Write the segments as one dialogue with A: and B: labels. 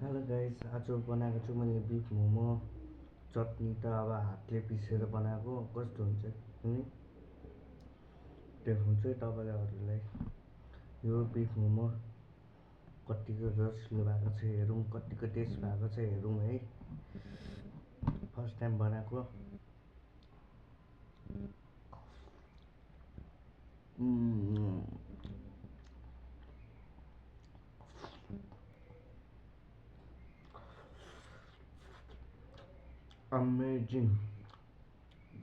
A: Hello guys, आज बनाएको छु मैले बिफ मोमो। चटनी त अब हातले पिसेर बनाएको कस्तो हुन्छ नि देखाउँछु है तपाईँलाई अरूलाई। यो बिफ मोमो कतिको रसिलो भएको छ हेरौँ, कतिको टेस्ट भएको छ हेरौँ है। फर्स्ट टाइम बनाएको। अमेजिङ,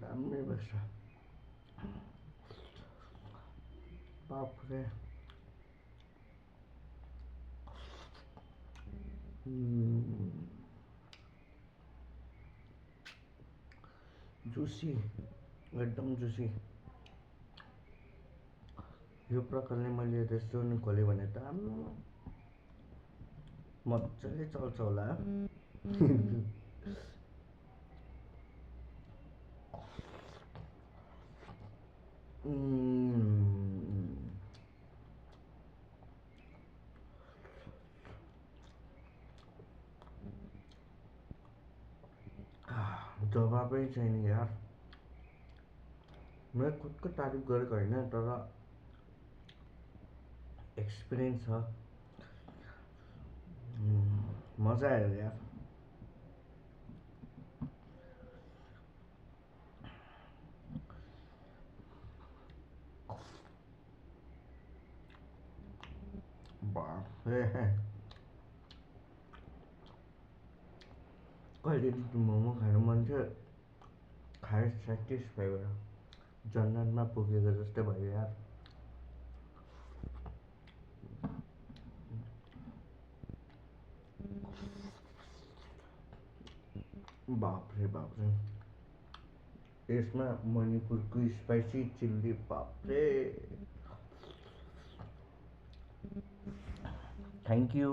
A: दामी भएछ। बाफरे, जुसी, एकदम जुसी। यो प्रकारले मैले रेस्टुरेन्ट खोलेँ भने त मजाले चल्छ होला। जवाबै छैन यार। मैले खुदको तारिफ गरेको होइन, तर एक्सपिरियन्स छ। मजा आयो यार। बाफरे, कहिलेदेखि मोमो खानु मन थियो, खाए सेटिस्फाई भयो। जन्नतमा पुगेको जस्तै भयो यार। बाफरे बाफरे, यसमा मणिपुरको स्पाइसी चिल्ली, बाफरे। Thank you.